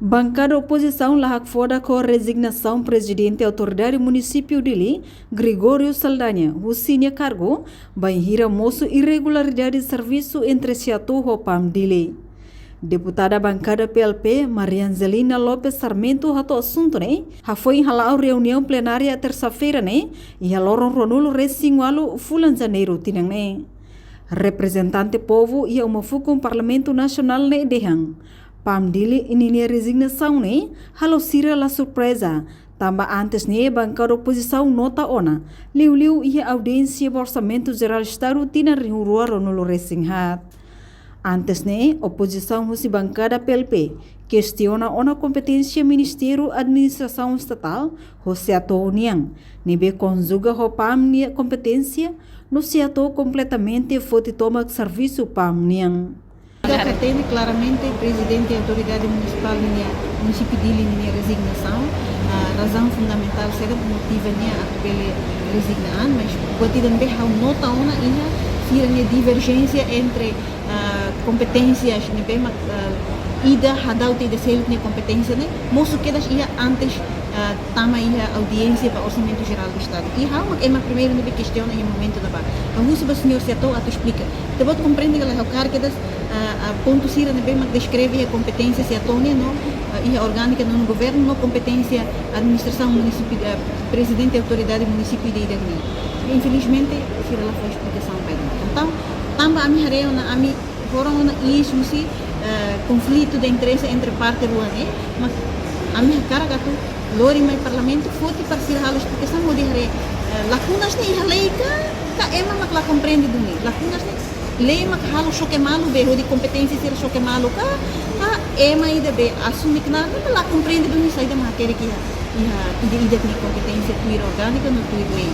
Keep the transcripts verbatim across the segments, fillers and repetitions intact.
Bankada opozisaun la hakfodak ho rezignasaun Prezidente Autoridade Munisípiu Dili, Gregório Saldanha, husi nia kargu, bainhira mosu irregularidade servisu entre SEATOU ho PAM Dili. Deputada bankada P L P, Maria Angelina Lopes Sarmento hato'o asuntu ne'e, hafoin hala'o reuniaun plenária tersa-feira ne'e, iha loron ruanulu-resin-ualu fulan Janeiru tinan ne'e. Reprezentante povu iha uma fukun Parlamentu Nasionál ne'e dehan, PAM Dili ninia rezignasaun ne'e halo sira la surpreza, tanba antes ne'e bankada opozisaun nota ona, liuliu iha audiénsia ba Orsamentu Jerál Estadu tinan rihun rua ruanulu-resin-haat. Antes ne'e, opozisaun husi bankada P L P kestiona ona kompeténsia Ministériu Administrasaun Estatál ho SEATOU nian, ne'ebé konjuga ho PAM nia kompeténsia, no SEATOU kompletamente foti tomak servisu PAM nian. Ita hatene klaramente Prezidente Autoridade Munisipál ninia, Munisípiu Dili ninia rezignasaun, ah, razaun fundamentál saida mak motiva nia atu bele rezigna an, mas buat ida ne'ebé ha'u nota ona iha sira-nia diverjénsia entre, ah, kompeténsias ne'ebé mak, ah, ida hadau tiha ida seluk nia kompeténsia ne'e, mosu kedas iha antes, ah, tama iha audiénsia ba Orsamentu Jerál do Estadu. I ha'u mak ema primeiru ne'ebé kestiona iha momentu ne'ebá. Ha'u husu ba señór SEATOU atu esplika. Ita-boot komprende ka lae, ha'u kaer kedas, ah, ah, pontu sira ne'ebé mak deskreve iha kompeténsia SEATOU nian no, ah, iha orgánika no governu no kompeténsia administrasaun munisípiu, ah, Prezidente Autoridade Munisípiu ida-idak nian. Infelizmente, sira la fó esplikasaun ba ita. Entaun, tanba ami haree ona, ami horon ona iis husi, eh, konflitu de interese entre parte rua ne'e, mas ami hakarak atu lori mai Parlamentu, foti para sira halo esplikasaun hodi haree, eh, lakunas ne'e iha lei ka, ka ema mak la komprende duni. Lakunas ne'e lei mak halo xoke malu be, hodi kompeténsia sira xoke malu ka, ka ema ida be asume knaar ne'e la komprende duni saida mak hakerek iha, iha ida-idak nia kompeténsia tuir orgánika no tuir lei.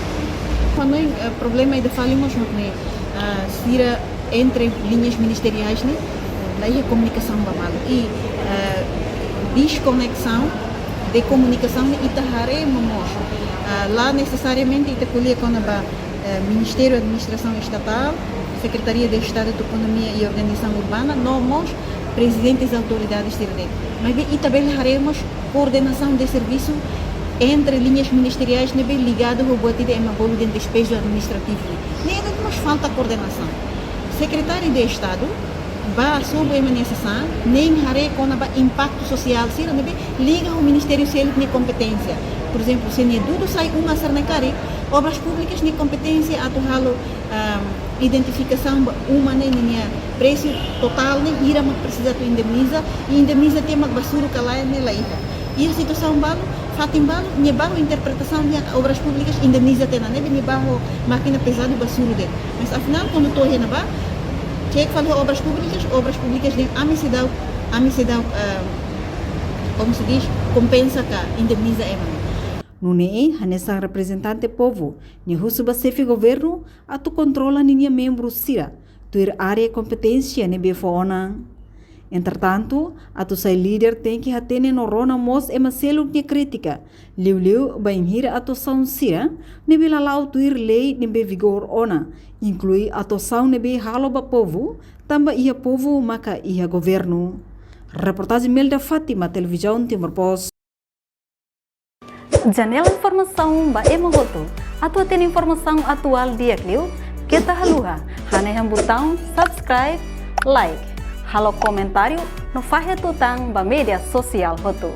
Hanoin, eh, problema ida fali mós mak ne'e, ah, sira entre liñas ministeriais ne'e, la iha komunikasaun ba malu. I, eh, deskoneksaun de komunikasaun ne'e ita haree momoos. Ah, la nesesariamente ita ko'alia kona-ba, eh, Ministériu Administrasaun Estatál, Sekretaria de Estadu de Ekonomia i Organizasaun Urbana, no mós prezidentes autoridades sira de'it. Maibé ita bele haree mós koordenasaun de servisu entre liñas ministeriais ne'ebé ligadu ho buat ida ema bolu dehan despeju administrativu. Ne'e de'it mós falta koordenasaun. Sekretáriu de Estadu bá sobu ema nia sasán, nein haree kona-ba impaktu sosiál sira ne'ebé liga ho ministériu seluk nia kompeténsia. Por ezemplu, se nia dudu sai uma sira-ne'e karik, Obras Públikas nia kompeténsia atu halo, ah, identifikasaun ba uma ne'e ninia presu totál ne'e hira mak presiza atu indemniza, i indemniza tiha mak ba suru ka lae ne'e la iha. Iha situasaun balu, fatin balu, nia bá ho interpretasaun dehan Obras Públikas indemniza tiha ona, ne'ebé nia bá ho mákina pezadu bá suru de'it. Mas afinál, kuandu to'o iha ne'ebá, cek fali ho Obras Públikas, Obras Públikas dehan ami seidauk, ami seidauk, ah, como se diz, kompensa ka indemniza ema. Nune'e, hanesan reprezentante povu, nia husu ba xefe governu atu kontrola ninia membru sira, tuir área kompeténsia ne'ebé fó ona. Entretantu, atu sai líder tenke hatene no rona mós ema seluk nia krítika, liuliu bainhira atuasaun sira ne'ebé la la'o tuir lei ne'ebé vigor ona, inklui atuasaun ne'ebé halo ba povu, tanba iha povu maka iha governu. Reportajen Melda Fátima, Televizaun Timor Post. Janela informasaun ba ema hotu. Atu hatene informasaun atuál di'ak liu, keta haluha hanehan butaun subscribe, like, halo komentáriu no fahe tutan ba média sosiál hotu.